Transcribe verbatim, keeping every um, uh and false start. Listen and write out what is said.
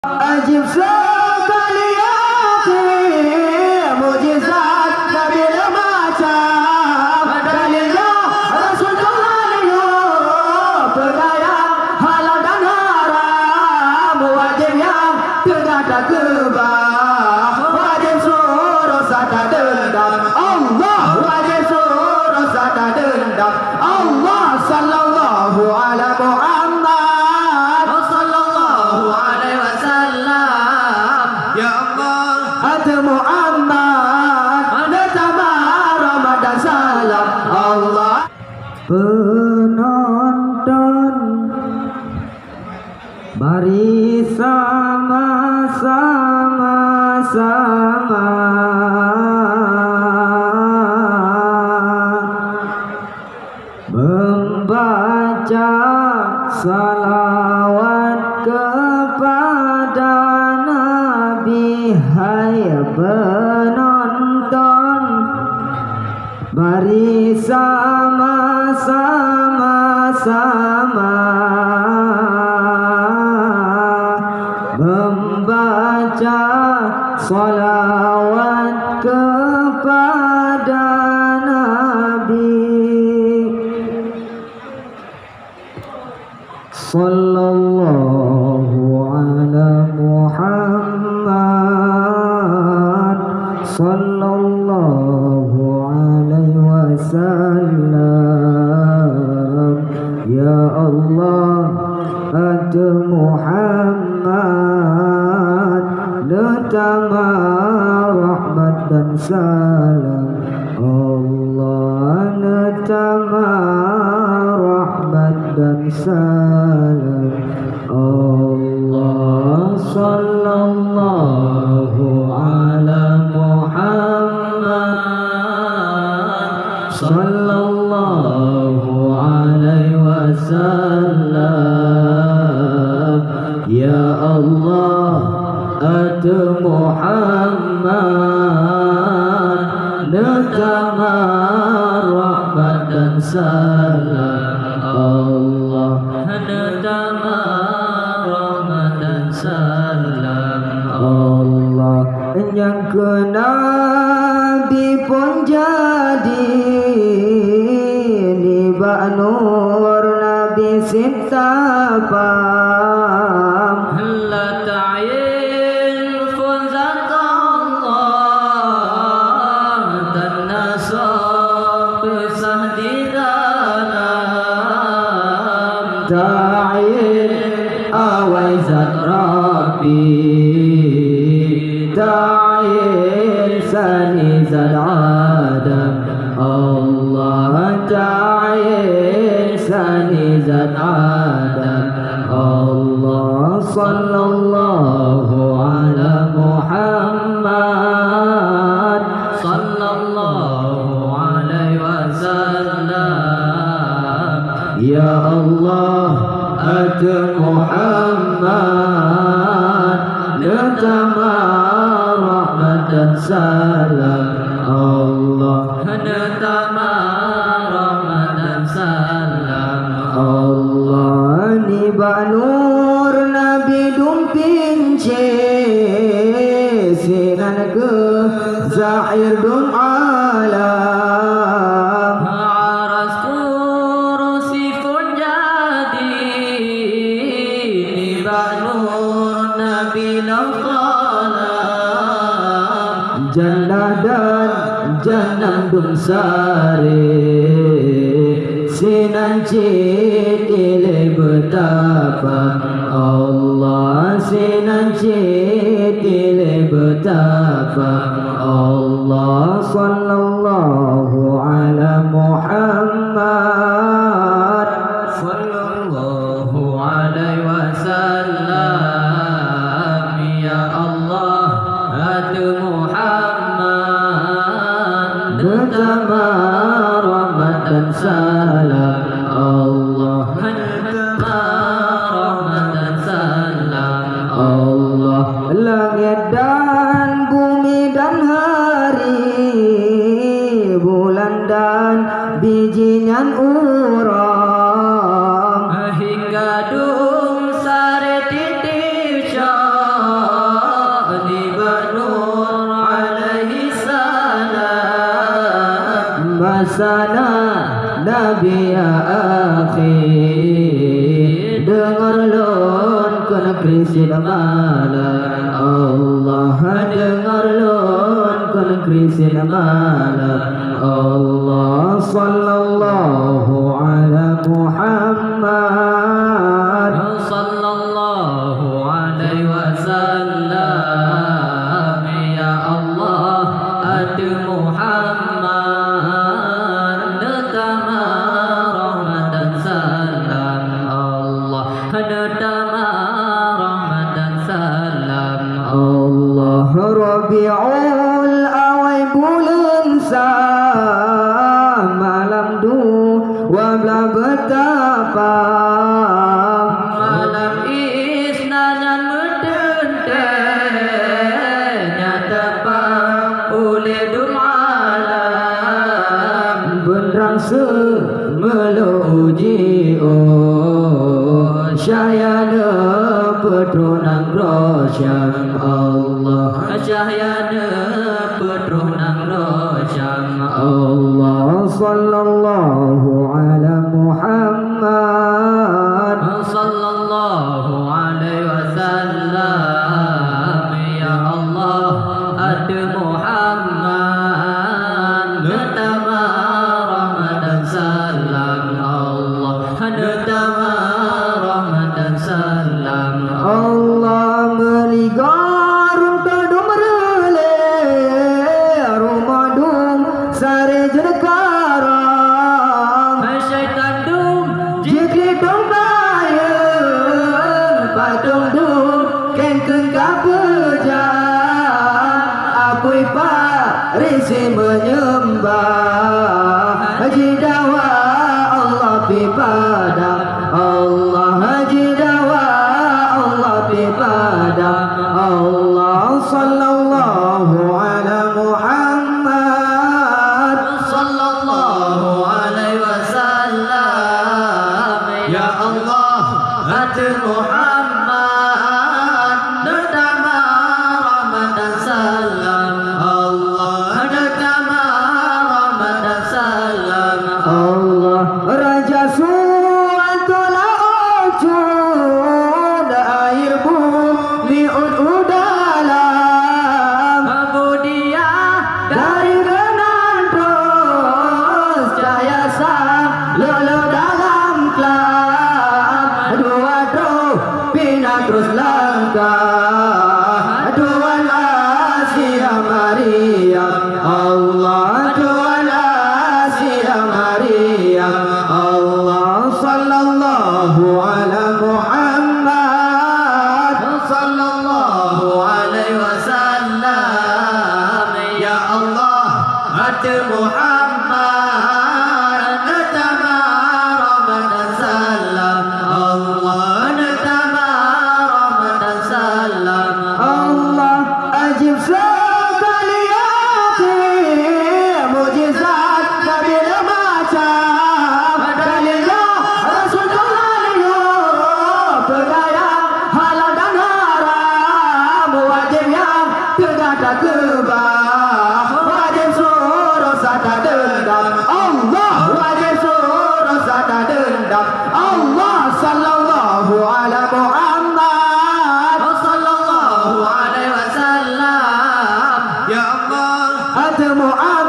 Ajib sekali yakin, mukjizat Nabi lemacam. Dalilnya Rasul Tuhan yuk peudayang halal dan haram. Wajib nyang teungoh takeubah, wajib suroh sa tadeundam. Allah, wajib suroh sa tadeundam. Allah, sallallahu ala Muhammad, sallallahu alaihi wasallam. Ya Allah, ateueh Muhammad, neutamah rahmat dan salam. Allah. Penonton, mari sama-sama, sama membaca salawat kepada Nabi. Hai penonton, mari sama-sama, sama membaca salawat kepada Nabi. Sallallahu ala Muhammad, sallallahu alaihi wasallam. Ya Allah, ateueh Muhammad neutamah rahmat dan salam. Allah, neutamah rahmat dan salam. Allah, sallallahu ala Muhammad, sallallahu alaihi wasallam. Ya Allah, ateueh Muhammad neutamah rahmat dan salam. Allah, neutamah rahmat dan salam. Allah, nyang keu Nabi phon jadi nibak nur Nabi sit tapam. La ta'yin phon zat Allah, dan na soe peusah di dalam. Ta'yin awai zat Rabbi, ta'yin sani zat Adam. Allah, ta'yin sani zat Adam. Allah, sallallahu ala Muhammad, sallallahu alaihi wasallam. Ya Allah, ateueh Muhammad neutamah rahmat dan salam. Allah, neutamah rahmat dan salam. Allah, nibak nur Nabi dum pinci, sinan keu zahir dum alam. Aras kursi phon jadi nibak nur Nabi lom qalam. Jannah dan Jahannam dum sare, sinan cit ilée beutapam. Allah, sinan cit ilée beutapam. Allah, sallallahu ala Muhammad, sallallahu alaihi wasallam. Ya Allah, ateueh Muhammad neutamah rahmat dan salam. Allah, neutamah rahmat dan salam. Allah, langét dan bumi dan hari, bulan dan biji Sana Nabi ya akhi, deungoe lôn kheun Krisin malam. Allah, deungoe lôn kheun Krisin malam. Allah, sallallahu ala Muhammad. Sallallahu alaihi wasallam. Ya Allah, ateueh Muhammad neutama rahmat dan salam. Allah, neutama rahmat dan salam. Allah, Rabiul Awal buleuen sa malam dua belas beutapah. Malam Isnin nyan meuteuntèe nyang teupah ulèe dum alam. Beunrang seumeuleuh uji, oh, cahya neupeutroh nanggroe Syam. Allah, cahya neupeutroh nanggroe Syam. Allah, sallallahu ala Muhammad. Sallallahu alaihi wasallam. Ya Allah, ateueh Muhammad neutama rahmat dan salam. Allah, neutama rahmat dan salam. Allah, meuligoe reuntôh dum reulèe, rumoh dum saré jeuneukarong. Syaitan dum jiklik dum bayeuen, patong dum kengkeung ka peujam. Apui Farisi meunyeumbah, jidawa Allah pi padang. Allah, jidawa Allah pi padang. Allah, sallallahu ala Muhammad. Sallallahu alaihi wasallam. Ya Allah, ateueh Muhammad neutama rahmat dan salam. Allah, neutama rahmat dan salam. Allah, raja su ateueh laôt cut, air bumi ôt u dalam. Kemudian dari keunan troh cahya sang lolo dalam klam. Dua troh pih na troh langkah Tuhan Asia Maria. Allah, Tuhan Asia Maria. Allah, sallallahu ala Muhammad. Sallallahu alaihi wasallam. Ya Allah, ateueh Muhammad neutama rahmat dan salam. Allah, neutama rahmat dan salam. Allah, ajib sekali ya akhi, mukjizat Nabi le macam. Dari nyoe Rasul Tuhan nyoe peugah nyang halal dan haram, wajéb nyang teugah takeubah, wajéb suroh sa tadeundam. Allah, wajéb suroh sa tadeundam. Allah, sallallahu ala Muhammad. Sallallahu alaihi wasallam. Ya Allah, ateueh Muhammad.